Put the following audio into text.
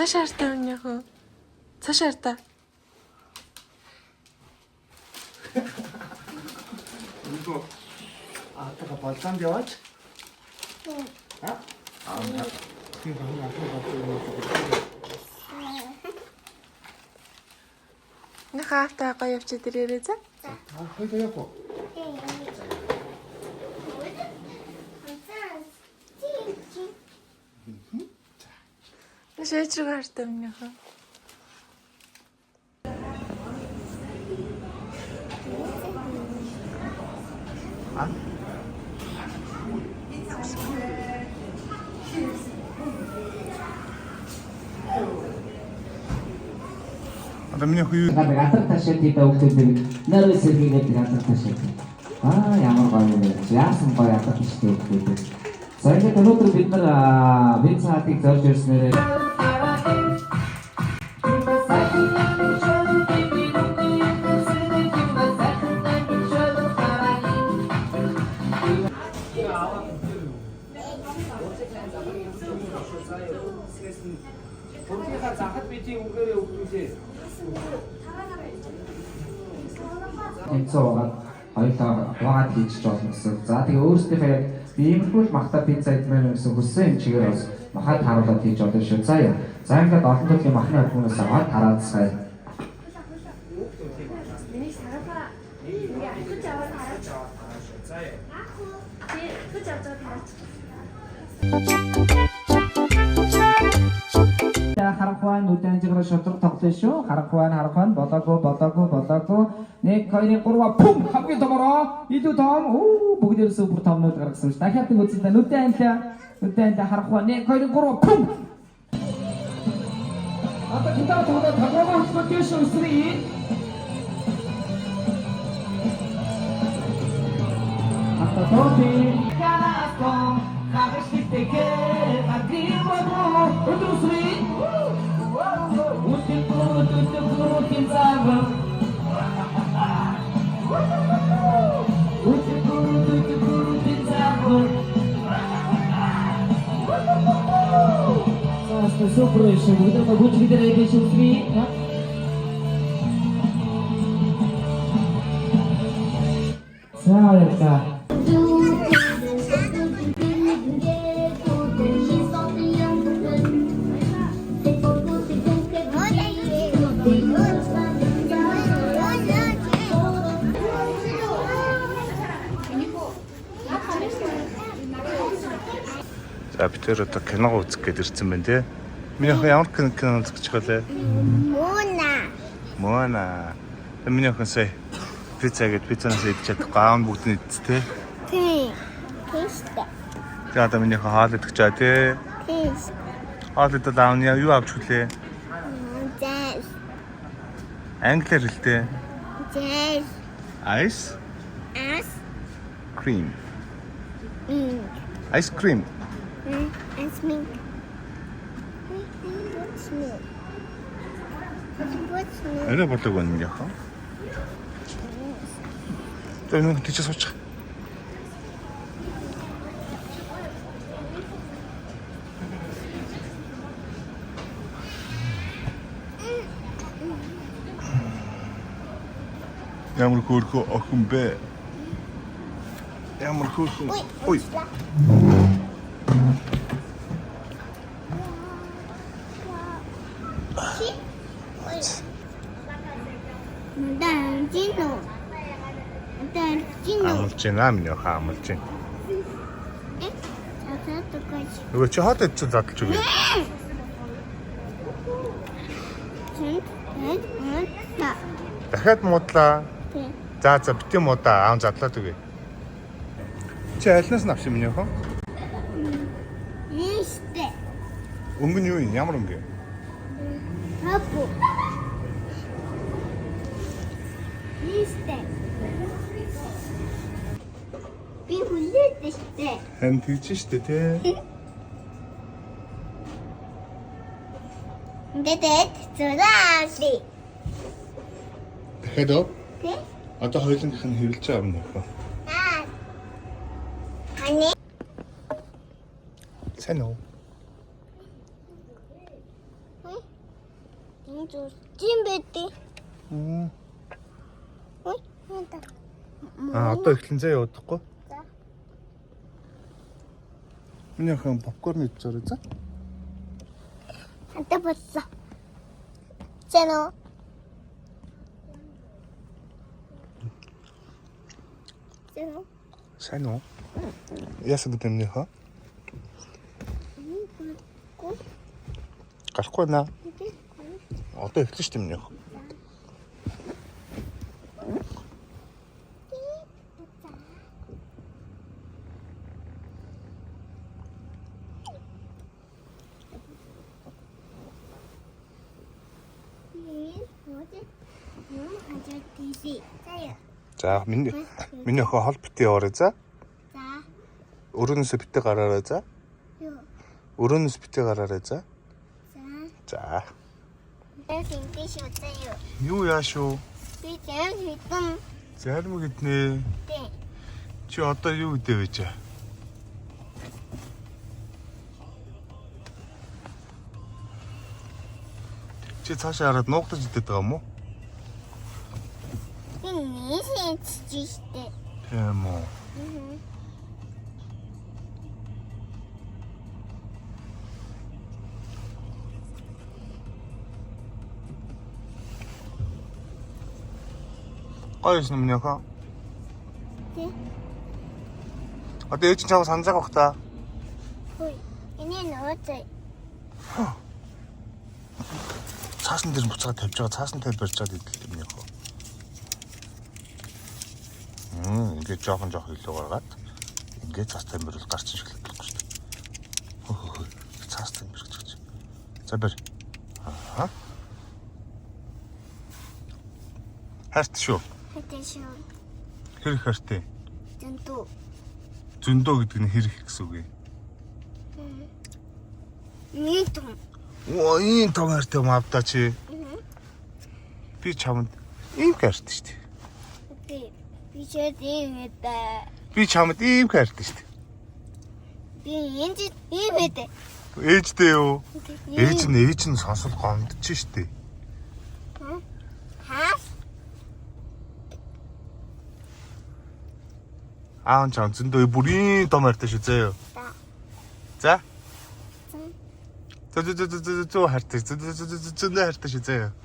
Цааш хартаа минь яах вэ? Цааш хартаа. 이거 아빠가 벌써 배웠지? 아? 아, 이거 Нөхөө автаа гоё явчих дээрээ за. 아, 거기다 я고. Шээж рүү хартаа минь яах вэ? 아? Одоо миний хүү Гадаг атар ташаа тийм хүүхдүүдийг нэрээ сэргийгээд атар ташаа. Аа, ямар гоё юм бэ? Яасан гоё атар таштай хүүхдүүд. За, ингээд өнөөдөр бид нар веб сайтыг зорж ирснээрээ Бүрийнхаа захад бичиг үгээрээ өгдүүлээ. Тэмцэн угаад хоёулаа хуваагаад хийж болно гэсэн. За, тэгээ өөрсдийнхээ яг иймэрхүү л махта пицца идмээр гэсэн хүссэн юм чигээр бас махад харуулад хийж болно шүү. За яа. За, ингээд олон төрлийн махны хүмүүс аваад тараацгаая. Миний сагаалаа ингээ ахиж аваад хараач. Тий, ахиж авч байгаа хараач. Харанхуай нүдэн жигэр шудраг тоглоно шүү. Харанхуай, харанхуай, болоогүй, болоогүй, болоогүй. 1 2 3 пум, хамгийн томороо илүү том. Оо, бүгдээрээ супер томнууд гаргасан шүү. Дахиад нэг үзье. Нүдэн анлаа. Нүдэн анлаа, харанхуай 1 2 3 пум. Одоо гитар тоглоод тоглоомоо хөтлөх тийш өсрий. Одоо тооти. Канаскон хагаштай гэр гадрын болоо өдрөсрий. Үтэн гүр үтэн гүр үтэн цаг. Үтэн гүр үтэн гүр үтэн цаг. За, супер шүү. Бүгд гүчгдэрээ биш өсрий. За, баярлалаа. За, бид тэр одоо кино үзэх гээд ирсэн байна те. Миний охин ямар кино үзэх гэж байлаа? Муна. Моана. Тэгээ миний охин сая пицца гээд пиццанаас идэж чадахгүй, аав нь бүгд нь идсэн те. Тийм. Тийштэй. Тэгээ одоо миний охин хоол идэх чаа те. Тийш. Хоол идэл аав нь юу авч хүлээ? Зээл. Англиар хэлтэй. Зээл. Ice Ас. cream. М. Ice cream. Ас минь. What's me? What's me? Арай болоог байна миний охин. Тэгээ нүг тийч суучих. Ямар хөөрхөн охин бэ? Ямар хөөрхөн. Ой. Дантино. Дантино. Амлж байна миний охин, амлж байна. Одоо төгөж. Нөгөө чи хоол идчих задлж өгье. Тэнд тэнд та. Дахиад муудлаа. Тэ. За за, битгий муудаа, аав задлаад өгье. Чи альнаас нь авсан миний охин? Нийштэй. Өнгө нь юу юм? Ямар өнгө? Папу. Нийштэй. Би хүлээдэж штэ. Харин тэгж штэ тий. Дэдэд зураали. Дахиад өө? Тэ? Одоо хоёулангийнх нь хэрэлж байгаа юм нөхөө. Аа. Ани. Сайн уу? Зүг бэдэ. Ой, энэ. Аа, одоо эхлэн зэ явуулахгүй. За. Миний охин попкорн идэж байгаа за. Ханта боллоо. Зэнэ. Зэнэ. Сайн уу? Яасан гэдэг миний охин? Гарахгүй наа. Одоо эхлэн шүү дээ миний охин. За миний охин хол битээ яваарай за. За. Өрөөнөөсөө битээ гараарай за. Юу. Өрөөнөөс битээ гараарай за. За. За. Би ингэ шүү заяа. Юу яа шүү? Би зэн хитэн. Зарим гэднэ. Тэ. Чи одоо юу гэдэг вэ чаа? Чи цаашаа хараад нуугдаж идэх байгаа юм уу? Би нийсэн чижтэй. Тийм үү. Гоё юм миний охин. Тэ. Одоо ээж нь чамайг санаж байгаа бах та. Хүй. Энэ нөө заяа. Цаасан дээр буцаад тавьж байгаа. Цаасан дээр барьж чад идэл юм яг. Ингээд жоохон жоохон илүү гаргаад ингээд цаас тамирвал гарч шиг л болохгүй шүү дээ. Хөө. Цаас тамир гэж. За барь. Аа. Хайрт шүү. Хайртай шүү. Хэр их хайртай. Зөндөө. Зөндөө гэдэг нь хэр их гэсэн үг юм. Миний том. Оо, ийм том хайртай юм авдаа чи. Би чамд ийм хайртай шүү дээ. Би би чад ийм хэдэ. Би чамд ийм хайртай шүү дээ. Би энэ ийм хэдэ. Ээжтэй юу? Ээж нь сонсол гомдож штэ. Хаа? Аав нь чам зөндөө бүрийн том хайртай шүү зөө. За. За. Зөө зөө зөө зөө зөө хайртай. Зөө зөө зөө зөө зөндөө хайртай шүү зөө. За.